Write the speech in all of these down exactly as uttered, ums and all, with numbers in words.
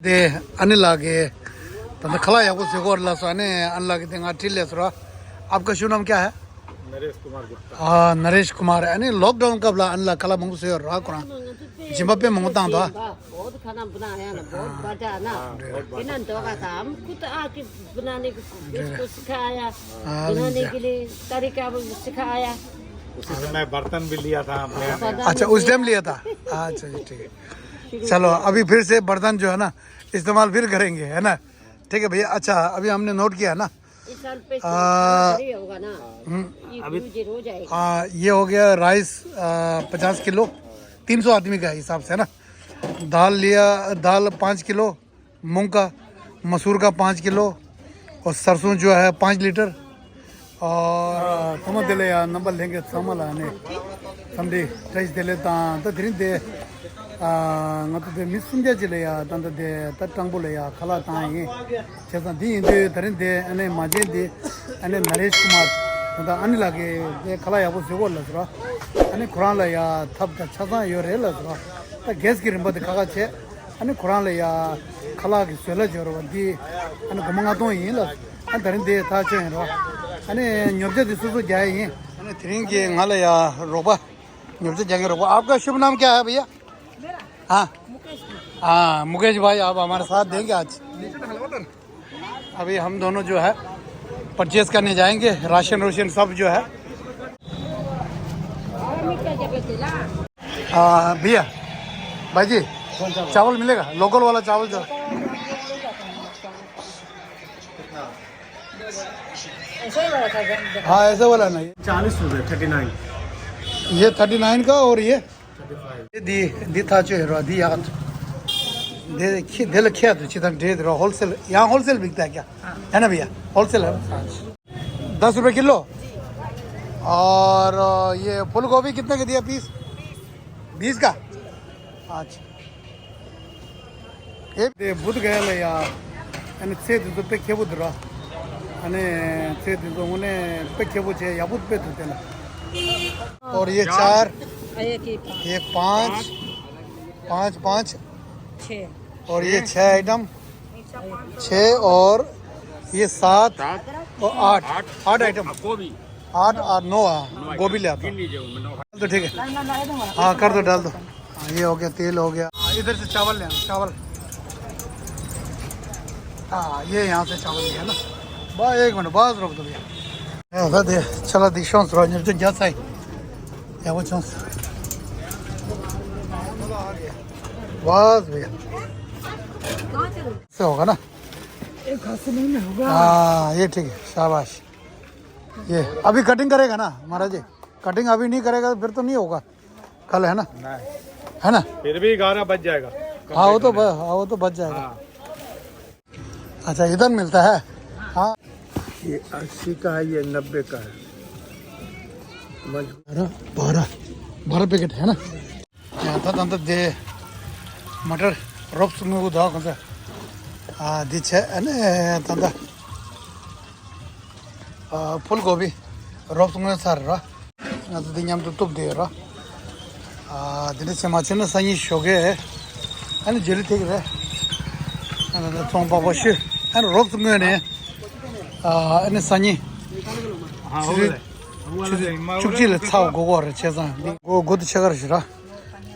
དེ་ཨ་ནི་ལགས་ཀྱིས་ད་ལྟ་ཁ་ལག་ཡག་པོ་བཟོས་ཀྱི་ཡོད་རེད་ལབ་སོང་། ཨ་ནི་ཨ་ནི་ལགས་ཀྱིས་དེ་ང་དྲིས་ལན་སོང་ར། आपका शुभ नाम क्या है? नरेश कुमार गुप्ता। ཨ། नरेश कुमार། ཨ་ནི་ལོག་ཌའུན་སྐབས་ལ་ཨ་ནི་ལགས་ཁ་ལག་མང་པོ་བཟོས་ཡོད་ར། ཁོ་རང་སྦྱིན་པ་དཔེ་མང་པོ་བཏང་འདུག། बहुत खाना बनाया ना, बहुत बांटा ना। हाँ, बहुत बांटा। इन्होंने दो का था, हमको तो आके बनाने को, इसको सिखाया, बनाने के लिए तरीका भी सिखाया। उसी समय बर्तन भी लिया था हमने। हाँ, बर्तन भी लिया। अच्छा, उस टाइम लिया था। अच्छा जी, ठीक है। चलो, अभी फिर से बर्तन जो है ना, इस्तेमाल फिर करेंगे, है ना? ठीक है भैया। अच्छा, अभी हमने नोट किया ना। इस साल पे आ, फ्री होगा ना। हम्म। ये अभी फ्यूजन हो जाएगा। आ, ये हो गया राइस, आ, पचास किलो, तीन सौ आदमी का हिसाब से ना। दाल लिया, दाल पाँच किलो, मूंग का, मसूर का पाँच किलो, और सरसों जो है पाँच लीटर। और ཚང་མ་དེ་ལ་ཡ་རྣམ་པ་ལྷན་རྒྱས་ཚང་མ་ལ་ནི་འཚམས་འདྲི་བཀྲ་ཤིས་བདེ་ལེགས་དང་། ད་དེ་རིང་དེ་ང་ཚོ་དེ་མི་སུམ་བརྒྱ་ཅིག་ལ་ཡ་ད་ད་དེ་ད་སྤྲང་པོ་ལ་ཡ་ཁ་ལག་བཏང་ཡིན། བྱས་ཙང་འདི་ཡིན་དུས་ད་རིང་དེ་ཨ་ནི་མ་བྱན་འདི་ཨ་ནི་ན་རེཤ་ཀུ་མར་ད་ལྟ་ཨ་ནི་ལགས་ཀྱིས་དེ་ཁ་ལག་ཡག་པོ་བཟོས་ཡོད་ལབ་སོང་ར། ཨ་ནི་ཁོ་རང་ལ་ཡ་ཐབས་དང་ཆ་ཚང་ཡོད་རེད་ལབ་སོང་ར། ད་གེ་སི་གི་རིན་པ་དེ་ཁག་ཁག་བྱས། ཨ་ནི་ཁོ་རང་ལ་ཡ་ཁ་ལག་གི་བཟོ་གླ་སྦྱོར་བ་འདི་ཨ་ནི་སྒོར་མོ་ལྔ་སྟོང་ཡིན་ལབ། ཨ་ནི་ད་རིང་འདི་ཐག་ཆོད་ཡིན་རོ། ཨ་ནི་ཉོ་ཆ་འདི་སོ་སོ་རྒྱག་ཡ་ཡིན། ཨ་ནི་དེ་རིང་གི་ང་ལ་ཡ་རོགས་པ་ཉོ་ཆ་རྒྱག་མཁན་རོགས་པ། आपका शुभ नाम क्या है भैया? हाँ। मुकेश। हाँ, मुकेश भाई, आप हमारे साथ देंगे आज। अभी हम दोनों जो है परचेज करने जाएंगे, राशन रोशन सब जो है। आ, भैया, भाई जी, चावल मिलेगा? लोकल वाला चावल जो। हाँ, ऐसे वाला नहीं। चालीस रुपये, थर्टी नाइन। ये थर्टी नाइन का और ये? ये दी, दी था जो है, दी याद। दे, खी-, दे लखे तो चितन दे दे रहा, होलसेल, यहाँ होलसेल बिकता है क्या? है ना भैया? होलसेल है। दस रुपये किलो। और ये फूल गोभी कितने का दिया पीस? बीस का। अच्छा। ཨེ། དེ་བུད་ག་ལ་ཡ། ཨ་ནི་ཚལ་དེ་ཚོ་དཔེ་ཁེ་པོ་འདུག་ར། ཨ་ནི་ཚལ་དེ་ཚོ་དངོས་གནས་དཔེ་ཁེ་པོ་བྱས། ཡག་པོ་དཔེ་འདུག་དེ་ལ། और ये चार, ये पाँच, पाँच, पाँच, छः। और ये छः आइटम, छः और ये सात और आठ, आठ आइटम। आठ और नौ, हाँ, गोभी ले आता हूँ। तो ठीक है। हाँ, कर दो, डाल दो। हाँ, ये हो गया, तेल हो गया। हाँ, इधर से चावल ले आना, चावल। हाँ, ये यहाँ से चावल लिया ना। बस एक मिनट, बस रुक दो भैया। ऐसा दे, चला दी शौंस रो, जो जा साई। या वो शौंस। बस भैया। से होगा ना? एक हाथ से नहीं ना होगा। हाँ, ये ठीक है, शाबाश। ये अभी कटिंग करेगा ना महाराज जी? कटिंग अभी नहीं करेगा तो फिर तो नहीं होगा। कल है ना? नहीं। है ना? फिर भी ग्यारह बज जाएगा। हाँ, वो तो ब-, हाँ, वो तो बच जाएगा। हाँ। अच्छा, इधर मिलता है। हाँ। ये अस्सी का है, ये नब्बे का है। मज- बारह, बारह, बारह पैकेट है ना? यहाँ था, था, था, दे, मटर, रोप्स में वो दवा कौन सा? हाँ, दी छः, है ना, था, था। ཨ། ཕུལ་གོ་བི་རོབ་སོང་ངོས་ཚར་ར། ང་ཚོ་འདི་མཉམ་དུ་གཏུབ་བསྡད་ཡོད་ར། ཨ། འདི་འདྲ་བྱས་མ་བྱས་ན་སང་ཉིན་ཞོགས་ཀས་ཨ་ནི་ཇེ་ལི་ཐེག་རེད། ཨ་ནི་ཚོང་པ་པོ་ཤི་ཨ་ནི་རོབ་སོང་ངོས་ནས། ཨ། ཨ་ནི་སང་ཉིན་ཆུ་ཚོད་ཆུ་ཚོད་བཅུ་གཅིག་ལ་ཚར་དགོས་ཀྱི་རེད། བྱས་ཙང་འདི་སྒོ་སྒོ་དེ་ཕྱེ་ག་རེད་ཞུ་ར།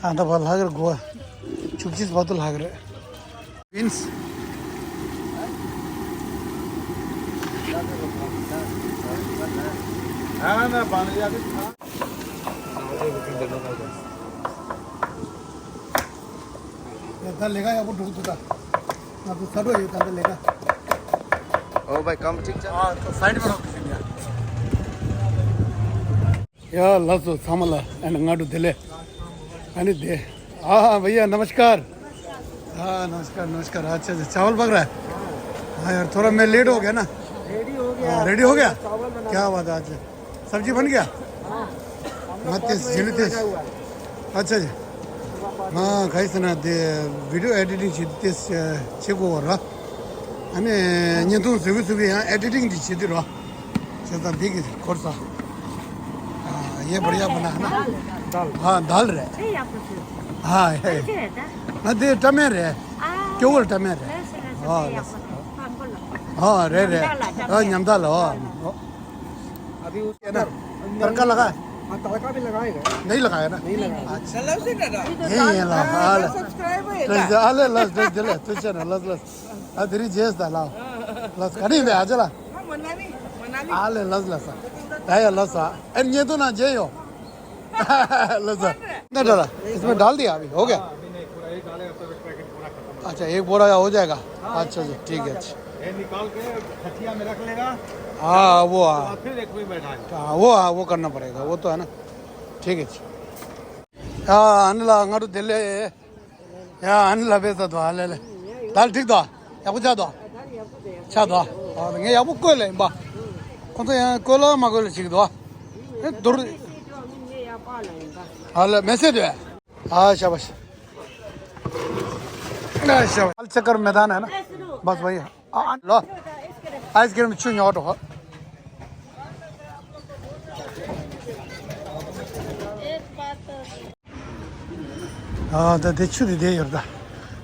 ཨ། ད་བར་ལྷག་གི་རེད། སྒོ་བཅུ་གཅིག་བར་དུ་ལྷག་གི་རེད། ᱵᱤᱱᱥ᱾ ད་ལས་ཀ་ཡག་པོ་འགྲོ་གི་འདུག་ད། ང་ཚོ་ཚ་དྲོད་ཡོད་ད་ལྟ་ལས་ཀ། ओ भाई, काम ठीक चल रहा है? हाँ, तो साइड में रखो भैया। या, लाजो सामला, एंड गाडू दिले। अने दे। हाँ, हाँ, भैया, नमस्कार। हाँ, नमस्कार, नमस्कार। अच्छा, अच्छा, चावल पक रहा है? हाँ यार, थोड़ा मैं लेट हो गया ना। रेडी हो गया। हाँ, रेडी हो गया? चावल बना। क्या बात है, अच्छा। सब्जी बन गया? हाँ। मत तेज, झिली तेज। अच्छा जी। हाँ, खाई सुना दे, वीडियो एडिटिंग ची तेज, चे को हो रहा। अने, ये तो सुबह सुबह यहाँ एडिटिंग ची ची रहा। चलता देख, खोर सा। हाँ, ये बढ़िया बना है ना? दाल। हाँ, दाल रहे। ये या कुछ? हाँ, है। कैसे रहता है? हाँ, दे, टमेर है। आ। ཡོ་གུར་ཊ་མེད་རེད། ཨ་ལགས་སོ། ཨ་རེད་རེད། ཨ་ཉམས་ཐག་ལ། ཨ། अभी उसके अंदर तड़का लगा है? हाँ, तड़का भी लगाएगा। नहीं लगाया ना? नहीं लगाया। अच्छा। ये ये ला, हाँ, ला। सब्सक्राइब है। हाँ, ला, ला, ला, ला, ला, ला। हाँ, तेरी जेस दा, ला। ला, कहीं भी आ जा, ला। हाँ, मनाली, मनाली। आ ले, ला, ला, सा। ला, या, ला, सा। ए, ये तो ना, जे यो। ला, सा। ना डाला, इसमें डाल दिया अभी, हो गया। अच्छा, एक बोरा का हो जाएगा। अच्छा, अच्छा, ठीक है, अच्छा। ये निकाल के खटिया में रख लेगा। हाँ, वो, हाँ। फिर एक में बैठा है। हाँ, वो, हाँ, वो करना पड़ेगा, वो तो है ना। ठीक है, अच्छा। ཡ། ཨ་ནི་ལ་ང་རུ་དེ་ལས། ཡ། ཨ་ནི་ལ་བས་ས་དོ། ཨ་ལེ་ལེ། ད་ལ་འགྲིག་དོ། ཡག་པོ་ཆགས་དོ། ཆགས་དོ། ཨ། ངས་ཡག་པོ་བཀོད་ལེ་ཡིན་པ། ཁོང་ཚོ་ཡང་བཀོད་ལ་མ་བཀོད་ལ་ཞིག་དོ། ཨེ། དུར། ཨ་ལེ། མེ་སེ་དོ། ཨ། ཤ་བ་ཤ། ཨ། ཤ་བ་ཤ། ལ་ཆེ་ཀར་མེ་ད་ན་ན། བས་བས་ཡ། ཨ། ཨ་ལོ། ཨའི་སི་ཀྲིམ་ཆུ་ཉོ་འགྲོ། ཨ། ད་དེ་ཆུ་དེ་དེ་ཡོད་ད།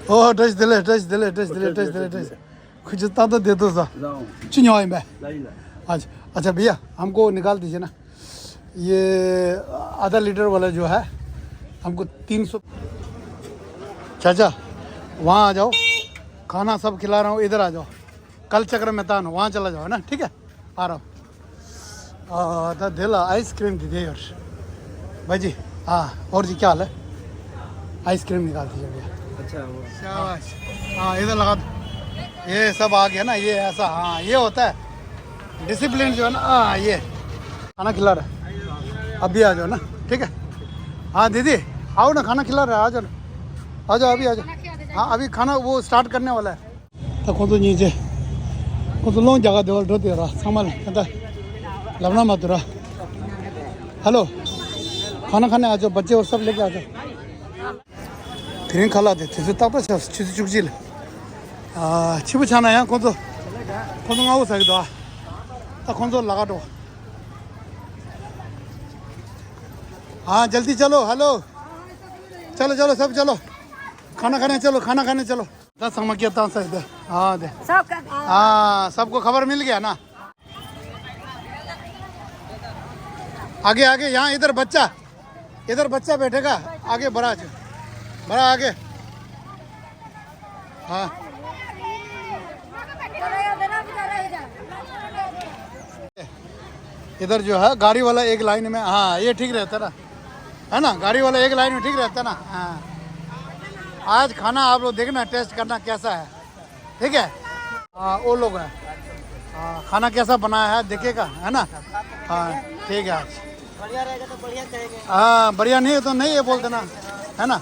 ཨོ། བཀྲ་ཤིས་བདེ་ལེགས། བཀྲ་ཤིས་བདེ་ལེགས། བཀྲ་ཤིས་བདེ་ལེགས། བཀྲ་ཤིས་བདེ་ལེགས། བཀྲ་ཤིས་བདེ་ལེགས། ཁུ་ཆུ་ཏག་ཏག་དེ་ཏོ་ས། ཆུ་ཉོ་ཡིན་པས། अच्छा, अच्छा भैया, हमको निकाल दीजिए ना। ये आधा लीटर वाला जो है, हमको तीन सौ। चाचा, वहाँ आ जाओ, खाना सब खिला रहा हूँ, इधर आ जाओ। कल चक्र में तान, वहाँ चला जाओ, है ना? ठीक है, आ रहा हूँ। आ, ད་དེ་ལ་ཨའི་སི་ཀྲིམ་དེ་དེ་ཡོད། भाई जी, हाँ, और जी क्या हाल है? आइसक्रीम निकाल दीजिए भैया। अच्छा, वो। शाबाश। हाँ, इधर लगा दो। ये सब आ गया ना, ये ऐसा, हाँ, ये होता है। डिसिप्लिन जो है ना, हाँ, ये। खाना खिला रहा है। अभी आ जाओ ना, ठीक है? हाँ, दीदी, आओ ना, खाना खिला रहा है, आ जाओ ना। आ जाओ, अभी आ जाओ। हाँ, अभी खाना वो स्टार्ट करने वाला है। ད་ཁོང་ཚོ་གཉིས་ཆེ། ཁོང་ཚོ་སློང་རྒྱག་ག་དེ་བར་འགྲོ་དེ་ར། ཚང་མ་ལ་ད་ལབ་ན་མ་ཐུབ་ར། हेलो, खाना खाने आ जाओ, बच्चे और सब लेके आ जाओ। དེ་རིང་ཁ་ལག་དེ་དུས་ཚོད་ཏག་ཏག་ཆགས་སོང་། ཆུ་ཚོད་བཅུ་གཅིག་ལ། ཨ། ཕྱི་པོ་ཆགས་ན་ཡང་ཁོང་ཚོ། ཁོང་ཚོ་སྔ་པོ་ཟ་གི་འདུག་ཨ། ད་ཁོང་ཚོ་ལ་ག་འགྲོ། हाँ, जल्दी चलो। हेलो, चलो, चलो, सब चलो। खाना खाने चलो, खाना खाने चलो। ད་ཚང་མ་སྐད་བཏང་ས་ཡིན་ད། ཨ། དེ། सब का। हाँ, सबको खबर मिल गया ना? आगे, आगे, यहाँ इधर बच्चा, इधर बच्चा बैठेगा, आगे बढ़ा, बढ़ा आगे। हाँ। इधर जो है गाड़ी वाला एक लाइन में, हाँ, ये ठीक रहता ना, है ना? गाड़ी वाला एक लाइन में ठीक रहता ना। हाँ। आज खाना आप लोग देखना, टेस्ट करना कैसा है। ठीक है। हाँ, वो लोग हैं। हाँ, खाना कैसा बनाया है देखेगा, है ना? हाँ, ठीक है। आज बढ़िया रहेगा तो बढ़िया कहेंगे। हाँ, बढ़िया नहीं है तो नहीं है बोल देना, है ना?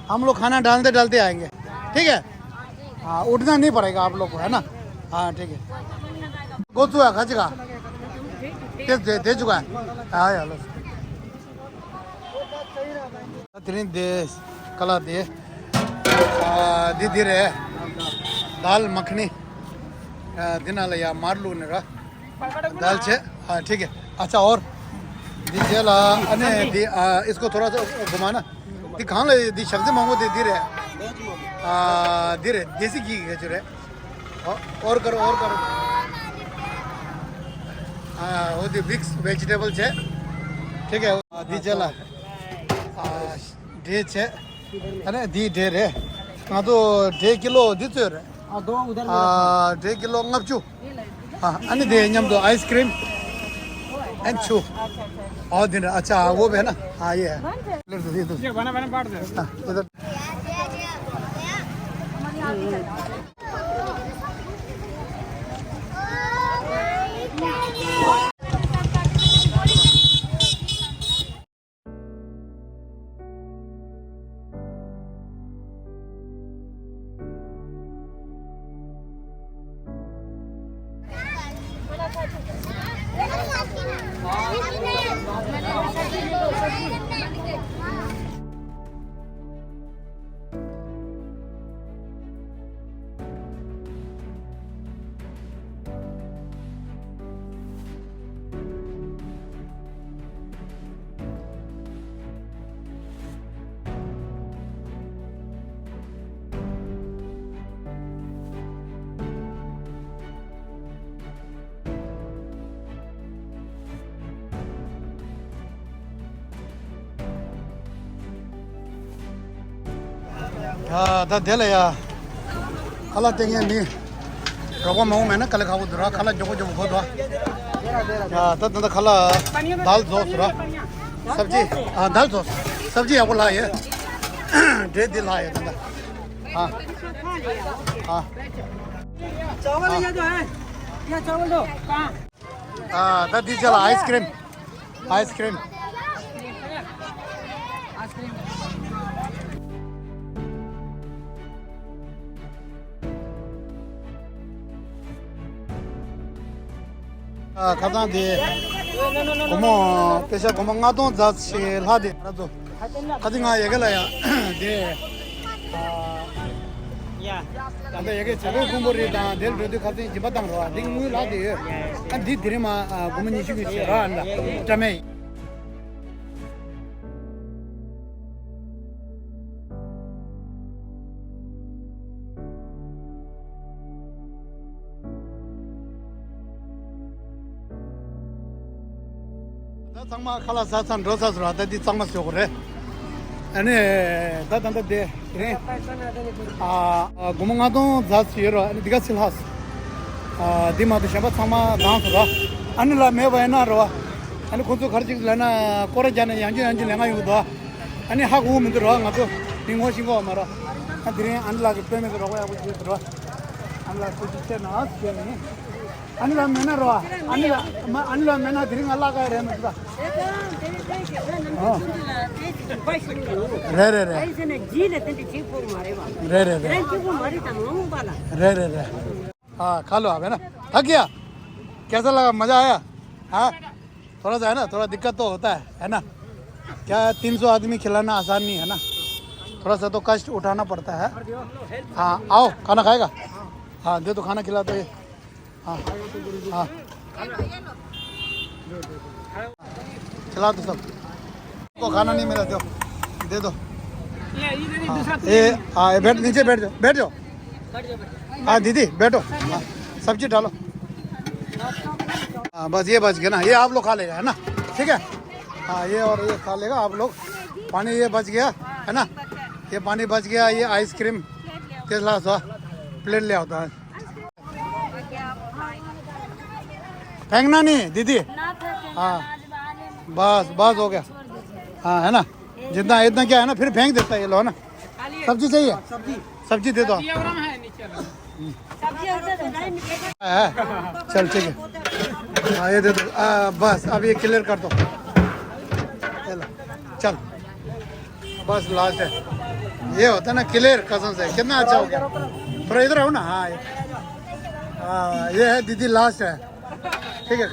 हम लोग खाना डालते डालते आएंगे, ठीक है। हाँ, उठना नहीं पड़ेगा आप लोग को, है ना? हाँ, ठीक है। गोचुआ खाचेगा। दे दे दे चुका है। हाँ यार। དེ་རིང་དེ་ཁ་ལག་དེ། ཨ། འདི་འདི་རེད། दाल मखनी। ཨ། འདི་ནང་ལ་ཡ་མར་བླུགས་ནས་ར། दाल བྱས། ཨ། ठीक है। अच्छा, और འདི་རྗེས་ལ་ཨ་ནི་འདི། ཨ། इसको थोड़ा सा घुमाना। འདི་གང་ལ་འདི་ཞག་ཚི་མང་པོ་དེ་འདི་རེད། ཨ། འདི་རེད། देसी घी གི་ཁ་ཆུ་རེད། और करो, और करो। ཨ། འོ་དེ་मिक्स वेजिटेबल བྱས། ठीक है། ཨ། འདི་རྗེས་ལ། ཨ། འབྲས་བྱས། ཨ་ནི་འདི་འབྲས་རེད། ང་ཚོ་འབྲས་ཀི་ལོ་འདི་ཚོད་རེད། ཨ། འབྲས་ཀི་ལོ་ལྔ་བཅུ། ཨ། ཨ་ནི་དེ་མཉམ་དུ་आइसक्रीम एंड छू। ཨོ་དེ་འདྲ། अच्छा, वो भी है ना। हाँ, ये है। प्लेट दे दे। ये बना, बना, बांट दे। हाँ, इधर। ཡ་ད་དེ་ལ་ཡ། ཁ་ལག་སྟེར་མཁན་མི་རོགས་པ་མང་པོ་མེད་ན་དཀའ་ལས་ཁག་པོ་འདུག་ར། ཁ་ལག་མགྱོགས་པོ་མགྱོགས་པོ་དགོས་འདུག་ཡ་ད་ད་ད་ཁ་ལག་དལ་རྫོགས་སོང་ར། སབ་ཇི་ཨ་དལ་རྫོགས། སབ་ཇི་ཡག་པོ་ལྷག་ཡོད། འབྲས་འདི་ལྷག་ཡོད་ད་ད། ཨ་ཨ། चावल ये जो है, ये चावल दो। कहाँ? ཨ་ད་འདི་ཅ་ལག་ཨའི་སི་ཀྲིམ། ཨའི་སི་ཀྲིམ། ཨ་ཁ་སང་དེ་སྒོར་མོ་པེ་ཤ་སྒོར་མོ་ལྔ་སྟོང་ཙམ་ཞིག་ལྷག་དེ་ར་ཚོ། ཁ་སང་ང་ཡ་གི་ལ་ཡ་དེ། ད་ལྟ་ཡ་གི་བྱ་རྒོད་ཕུང་པོ་རི་དང་དེར་འགྲོ་དུས་ཁ་སང་སྦྱིན་པ་བཏང་རོགས་འདི་དངུལ་ལྷག་དེ་ཡོད། ཨ་འདི་དེ་རིང་མ་སྒོར་མོ་ཉི་ཤུ་གི་ཞེ་ར་ཨ་འདྲ་སྤྲད་མེད། ད་ཚང་མ་ཁ་ལག་ཟ་ཚར་འགྲོ་ཚར་སོང་ར། ད་འདི་གཙང་མ་བཟོ་དགོས་རེད། ཨ་ནི་ད་ད་ད་དེ་དེ་རིང་ཨ་སྒོར་མོ་ལྔ་སྟོང་ཙམ་ཡོད་རོགས། ཨ་ནི་འདི་ག་ཚིག་ལྷག་སོང་། ཨ་འདི་མ་གཏོགས་གཞན་པ་ཚང་མ་འདང་སོང་ར། ཨ་ནི་ལ་མེད་པ་ཡིན་ན་རོ། ཨ་ནི་ཁོ་ཚོ་ག་རེ་ཅིག་ལབ་ན་སྐོར་ར་རྒྱག་ནས་ཡང་བསྐྱར་ཡང་བསྐྱར་ལེན་ག་ཡོང་གི་འདུག་ཨ་ནི་ཧ་གོ་གི་མི་འདུག་རོ། ང་ཚོ་མི་ངོ་ཤེས་ཀྱི་ཡོད་མ་རེད། ཨ་དེ་རིང་ཨ་ནི་ལགས་ཀྱིས་དཔེ་མེད་པའི་རོགས་པ་ཡག་པོ་བྱས་འདུག་རོ། ཨ་ནི་ལགས་ཐུགས་རྗེ་ཆེ་གནང་ཞུ་ཡ་ཡིན། ཨ་ནི་ལགས་མེད་ན་རོ། ཨ་ནི་ལགས་མ་ཨ་ནི་ལགས་མེད་ན་དེ་རིང་ང་བརླག་ག་རེད་མི་འདུག་ཨ། རེད་རེད་རེད། རེད་རེད་རེད། རེད་རེད་རེད། ཨ་ཁ་ལོ་ཨ་བེ་ན། ད་ཀྱ། कैसा लगा, मजा आया? हाँ। थोड़ा सा है ना, थोड़ा दिक्कत तो होता है, है ना? क्या तीन सौ आदमी खिलाना आसान नहीं है ना, थोड़ा सा तो कष्ट उठाना पड़ता है। हाँ, आओ, खाना खाएगा? हाँ, दे दो, खाना खिला दो ये। हाँ, हाँ। खिला दो सब। को खाना नहीं मिला, दो, दे दो। ये इधर ही हाँ, दूसरा ये, हाँ, ये बैठ, नीचे बैठ जाओ, बैठ जाओ। हाँ दीदी, बैठो। हाँ, सब्जी डालो। हाँ, बस ये बच गया ना, ये आप लोग खा लेगा, है ना? ठीक है। हाँ, ये और ये खा लेगा आप लोग। पानी ये बच गया, है ना? ये पानी बच गया, ये आइसक्रीम। प्लेट ले आओ तो। फेंकना नहीं दीदी। हाँ, बस बस हो गया। हाँ, है ना? जितना इतना क्या है ना, फिर फेंक देता है ये लोग, है ना? सब्जी चाहिए? सब्जी दे दो। है। चल, ठीक है। हाँ, ये दे दो। आ, बस, अब ये क्लियर कर दो। चलो, चल। बस, लास्ट है। ये होता है ना क्लियर, कसम से। कितना अच्छा हो गया। थोड़ा इधर आओ ना। हाँ, ये, हाँ, ये है दीदी, लास्ट है। ठीक है,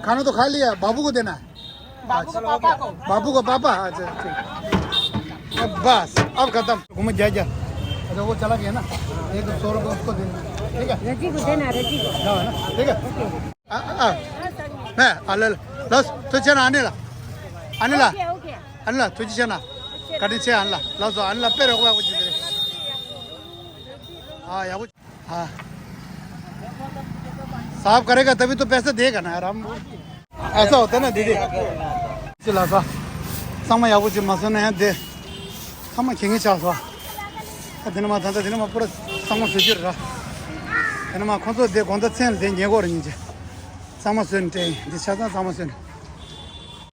खाना तो खा लिया, बाबू को देना है। बाबू को, पापा को। बाबू को, पापा। अच्छा, ठीक। अब बस, अब खत्म। घूम जा, जा। अच्छा, वो चला गया ना, एक सौ रुपये उसको देना, ठीक है? रजी को देना, रजी को। जाओ, है ना, ठीक है? 아, 아, 아. 네, 아, 라, 라, 라, ཐུགས་རྗེ་ཆེ་ན་ཨ་ནེ་ལགས། ཨ་ནེ་ལགས། ཨ་ནེ་ལགས་ཐུགས་རྗེ་ཆེ་ན། བཀའ་དྲིན་ཆེ་ཨ་ནེ་ལགས། ལགས་སོ་ཨ་ནེ་ལགས་དཔེ་རོགས་པ་ཡག་པོ་ཅིག་དེ་རེད། ཨ་ཡག་པོ། हाँ। साफ करेगा तभी तो पैसे देगा ना यार हम। ऐसा होता है ना दीदी। ཅི་ལ་ས། ཚང་མ་ཡག་པོ་ཅིག་མ་བཟོས་ན་ཡང་དེ། ཚང་མ་གད་སྙིགས་ཆགས་སོང་། ཨ་དེ་ནས་མ་ད་ལྟ་དེ་ནས་མ་པུ་ར་གཙང་མ་བཟོ་རྒྱུ་རེད་ར། དེ་ནས་མ་ཁོང་ཚོ་དེ་དགོང་དག་མཚན་ལ་དེ་ཉལ་གོ་རེད་སྙིང་རྗེ། གཙང་མ་བཟོས་ནས་སྤྲད་ཡིན། འདི་ཆ་ཚང་གཙང་མ་བཟོས་ནས།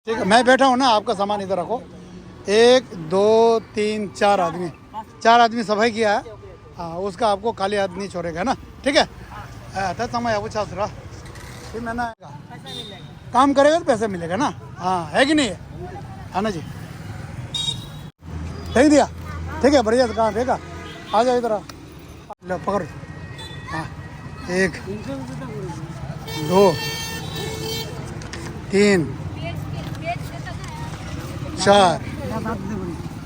ठीक है, मैं बैठा हूँ ना, आपका सामान इधर रखो। एक, दो, तीन, चार आदमी, चार आदमी सफाई किया है। हाँ, उसका आपको खाली हाथ नहीं छोड़ेगा ना, ठीक है? हाँ, ད་ཚང་མ་ཡག་པོ་ཆགས་སོང་ར། फिर मैं ना काम करेगा तो पैसा मिलेगा ना। हाँ, है कि नहीं? है ना जी? फेंक दिया। ठीक है, बढ़िया से काम, ठीक है। आ जाओ इधर, आओ। लो, पकड़। हाँ, एक, दो, तीन, चार।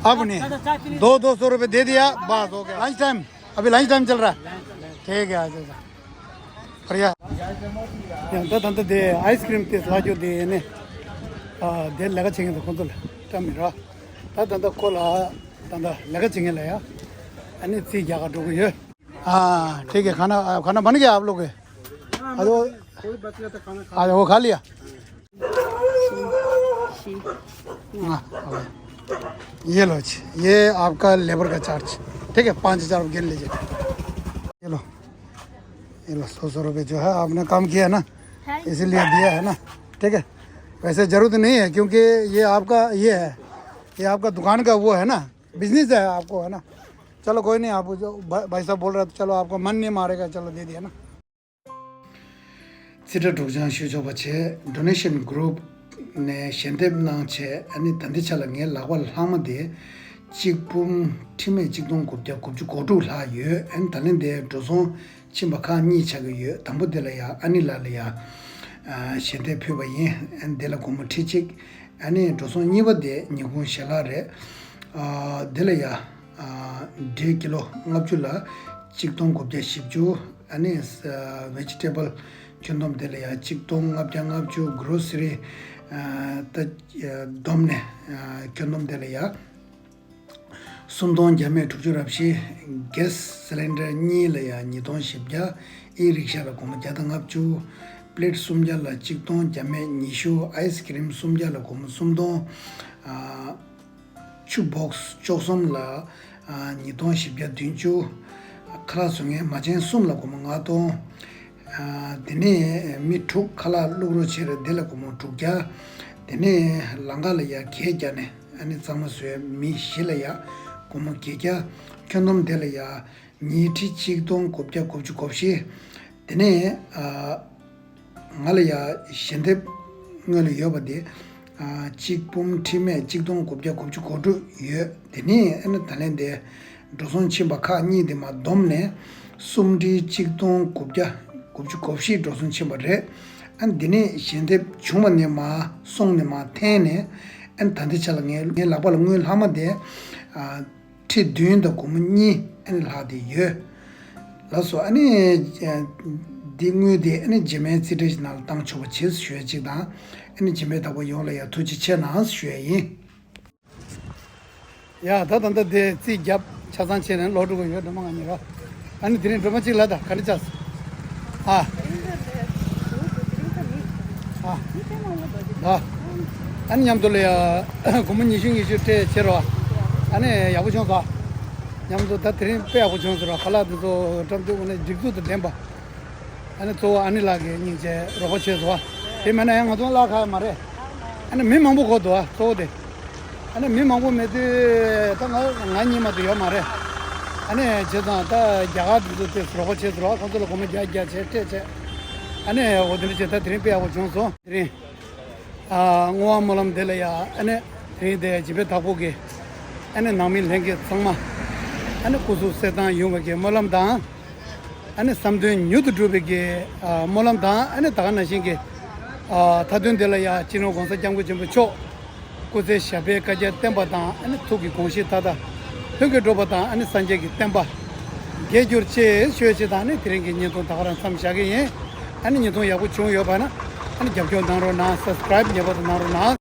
अब नहीं, दो दो सौ रुपये दे दिया, बस हो गया। लंच टाइम, अभी लंच टाइम चल रहा है। ठीक है, अच्छा, अच्छा। बढ़िया। ཡང་ད་ད་ལྟ་དེ་ཨའི་སི་ཀྲིམ་དེ་ལྷག་རྒྱུ་དེ་ནས་ཨ་དེ་ལས་ཀ་བྱེད་མཁན་དང་ཁོང་ཚོ་ལ་བཀྲམ་མི་ར། ད་ད་ལྟ་ཁོ་ལ་ད་ལྟ་ལས་ཀ་བྱེད་མཁན་ལ་ཡ་ཨ་ནི་རྩིས་རྒྱག་ག་འགྲོ་གི་ཡོད། हाँ, ठीक है, खाना, आ, खाना बन गया आप लोग के? हाँ, वो, कोई बच गया तो खाना खा। अच्छा, वो खा लिया? हाँ, हाँ। ये लो जी, ये आपका लेबर का चार्ज। ठीक है, पाँच हजार गिन लीजिए। ये लो, ये लो, सौ सौ रुपये जो है, आपने काम किया है ना, इसीलिए दिया है ना। ठीक है, वैसे ज़रूरत नहीं है, क्योंकि ये आपका, ये है, ये आपका दुकान का वो है ना, बिजनेस है आपको, है ना। चलो कोई नहीं, आप जो भा-, भाई साहब बोल रहे हैं, तो चलो, आपका मन नहीं मारेगा, चलो, दे दिया ना। རྩིས་ཁྲ་སྒྲོག་སྦྱང་ཞུ་ཆོག་པ་བྱས། Donation Group ནས་ཞལ་འདེབས་གནང་བྱས། ཨ་ནི་ད་ལྟའི་ཆ་ལ་ངའི་ལག་པ་ལྷག་མ་དེ་གཅིག་འབུམ་ཁྲི་མེད་གཅིག་སྟོང་དགུ་བརྒྱ་དགུ་བཅུ་གོ་དྲུག་ལྷག་ཡོད། ཨ་ནི་ད་ལན་དེ་འགྲོ་སོང་ཕྱིན་པ་ཁག་གཉིས་ཆགས་ཀྱི་ཡོད། དང་པོ་དེ་ལ་ཡ་ཨ་ནི་ལགས་ལ་ཡ་ཞལ་འདེབས་ཕུལ་བ་ཡིན། ཨ་ནི་དེ་ལ་སྒོར་མོ་ཁྲི་གཅིག་ཨ་ནི་འགྲོ་སོང་གཉིས་པ་དེ་ཉིན་གུང་ཞལ་ལག་རེད། ཨ་དེ་ལ་ཡ་ཨ་འབྲས་ཀི་ལོ་ལྔ་བཅུ་ལ་གཅིག་སྟོང་དགུ་བརྒྱ་བཞི་བཅུ། ཨ་ནི་ཨ་vegetable ཁྱོན་བསྡོམས་དེ་ལ་ཡ་གཅིག་སྟོང་ལྔ་བརྒྱ་ལྔ་བཅུ། grocery ཨ་ད་ཨ་བསྡོམས་ནས་ཨ་ཁྱོན་བསྡོམས་དེ་ལ་ཡ་སུམ་སྟོང་བརྒྱ་མེད་དྲུག་ཅུ་རེ་བཞི། gas cylinder གཉིས་ལ་ཡ་ཉིས་སྟོང་བཞི་བརྒྱ། ཨི་རིག་ཤ་ལ་སྒོར་མོ་བརྒྱ་དང་ལྔ་བཅུ། plate སུམ་བརྒྱ་ལ་གཅིག་སྟོང་བརྒྱ་མེད་ཉི་ཤུ། ice cream སུམ་བརྒྱ་ལ་སྒོར་མོ་སུམ་སྟོང་། ཨ་ཆུ་box བཅུ་གསུམ་ལ་ཨ་ཉིས་སྟོང་བཞི་བརྒྱ་བདུན་ཅུ། ཁ་ལག་བཟོ་མཁན་མ་བྱན་གསུམ་ལ་སྒོར་མོ་ལྔ་སྟོང་། ཨ་དེ་ནས་མི་དྲུག་ཁ་ལག་བླུག་རོགས་བྱས་རེད། དེ་ལ་སྒོར་མོ་དྲུག་བརྒྱ། དེ་ནས་ལམ་ཁ་ལ་ཡ་གད་རྒྱག་ནས་ཨ་ནི་གཙང་མ་བཟོས་མི་བཞི་ལ་ཡ་སྒོར་མོ་བརྒྱད་བརྒྱ། ཁྱོན་བསྡོམས་དེ་ལ་ཡ་ཉིས་ཁྲི་གཅིག་སྟོང་དགུ་བརྒྱ་དགུ་བཅུ་གོ་བཞི། དེ་ནས་ཨ་ང་ལ་ཡ་ཞལ་འདེབས་དངོས་ལ་ཡོད་པ་དེ་ཨ་གཅིག་འབུམ་ཁྲི་མེད་གཅིག་སྟོང་དགུ་བརྒྱ་དགུ་བཅུ་གོ་དྲུག་ཡོད། དེ་ནས་ཨ་ནི་ད་ལན་དེ་འགྲོ་སོང་ཕྱིན་པ་ཁག་གཉིས་དེ་མར་བསྡོམས་ནས་སུམ་ཁྲི་གཅིག་སྟོང་དགུ་བརྒྱ་དགུ་བཅུ་གོ་བཞི་འགྲོ་སོང་ཕྱིན་པ་རེད། ཨ་ནི་དེ་ནས་ཞལ་འདེབས་བྱུང་བ་ནས་མར་སོང་ནས་མར་འཐེན་ནས་ཨ་ནི་ད་ལྟའི་ཆ་ལ་ངའི་ངའི་ལག་པ་ལ་དངུལ་ལྷག་མ་དེ་ཨ་ཁྲི་བདུན་དང་སྒོར་མོ་གཉིས་ཨ་ནི་ལྷག་དེ་ཡོད། ལགས་སོ། ཨ་ནི་ཨ་འདི་དངུལ་དེ་ཨ་ནི་རྗེས་མའི་རྩིས་ཁྲ་ཞིག་ནང་ལ་བཏང་ཆོག་པ་བྱེད་ཞུ་ཡ་གཅིག་དང་། ཨ་ནི་རྗེས་མའི་བདག་པོ་ཡོངས་ལ་ཡང་ཐུགས་རྗེ་ཆེ་གནང་ཞུ་ཡ་ཡིན། ཡ་ད་ད་ལྟ་དེ་རྩིས་རྒྱབ་ཆ་ཚང་བྱས་ནས་ལོག་འགྲོ་གི་ཡོད། སྒྲོལ་མ་ང་གཉིས་ཀ། ཨ་ནི་དེ་རིང་སྒྲོལ་མ་གཅིག་ལ་ད་ག་རེ་བྱས། ཨ། ཨ། ཨ། ཨ་ནི་མཉམ་དུ་ལ་ཡ་སྒོར་མོ་ཉི་ཤུ་ཉི་ཤུ་སྤྲད་བྱེད་རོགས། ཨ་ནི་ཡག་པོ་བྱུང་སོང་། མཉམ་དུ་ད་དེ་རིང་དཔེ་ཡག་པོ་བྱུང་སོང་ར། ཁ་ལག་དེ་ཚོ་འགྲམ་དུ་ནས་སྒྲིག་འཛུགས་དང་ལྡན་པ། ཨ་ནི་གཙོ་བོ་ཨ་ནི་ལགས་ཀྱིས་སྙིང་རྗེ་རོགས་པ་བྱས་སོང་བ། དེ་མེད་ན་ཡང་ང་ཚོ་ལ་ཁག་ཡོད་མ་རེད། ཨ་ནི་མི་མང་པོ་དགོས་འདུག་ཨ། གཙོ་བོ་དེ། ཨ་ནི་མི་མང་པོ་མེད་དུས་ད་ང་ང་གཉིས་མ་གཏོགས་ཡོད་མ་རེད། ཨ་ནི་བྱས་ཙང་ད་རྒྱ་གར་དེ་ཚོ་དེ་རོགས་པ་བྱས་སོང་ར། ཁོང་ཚོ་ལ་སྒོར་མོ་བརྒྱ་བརྒྱ་བྱས་སྤྲད་བྱས། ཨ་ནི་འོ་དེ་འདྲ་བྱས་ད་དེ་རིང་དཔེ་ཡག་པོ་བྱུང་སོང་། དེ་རིང་ཨ་བསྔོ་བ་སྨོན་ལམ་དེ་ལ་ཡ་ཨ་ནི་དེ་རིང་དེ་སྦྱིན་པའི་བདག་པོ་གི་ཨ་ནི་ནང་མི་ལྷན་རྒྱས་ཚང་མ་ཨ་ནི་སྐུ་གཟུགས་གསལ་ཐང་ཡོང་བའི་གི་སྨོན་ལམ་དང་། ཨ་ནི་བསམ་དོན་མྱུར་དུ་འགྲུབ་པའི་གི་ཨ་སྨོན་ལམ་དང་། ཨ་ནི་ད་ག་ནང་བཞིན་གི་ཨ་མཐའ་དོན་དེ་ལ་ཡ་སྤྱི་ནོར་༸གོང་ས་༸སྐྱབས་མགོན་ཆེན་པོ་མཆོག་སྐུ་ཚེ་ཞབས་པད་བསྐལ་བརྒྱར་བརྟན་པ་དང་། ཨ་ནི་ཐུགས་ཀྱི་དགོངས་གཞི་མཐའ་དག་ལྷུན་གྱིས་འགྲུབ་པ་དང་། ཨ་ནི་སངས་རྒྱས་ཀྱི་བསྟན་པ་རྒྱས་གྱུར་ཅིག་ཞུ་ཡ་ཅིག་དང་། ཨ་ནི་དེ་རིང་གི་བརྙན་ཐུང་ད་ག་རང་མཚམས་བཞག་གི་ཡིན། ཨ་ནི་བརྙན་ཐུང་ཡག་པོ་བྱུང་ཡོད་པ་ན་ཨ་ནི་རྒྱབ་སྐྱོར་གནང་རོགས་གནང་། སབ་སི་ཀ་རའིབ་ངེས་པར་དུ་གནང་རོགས་གནང་།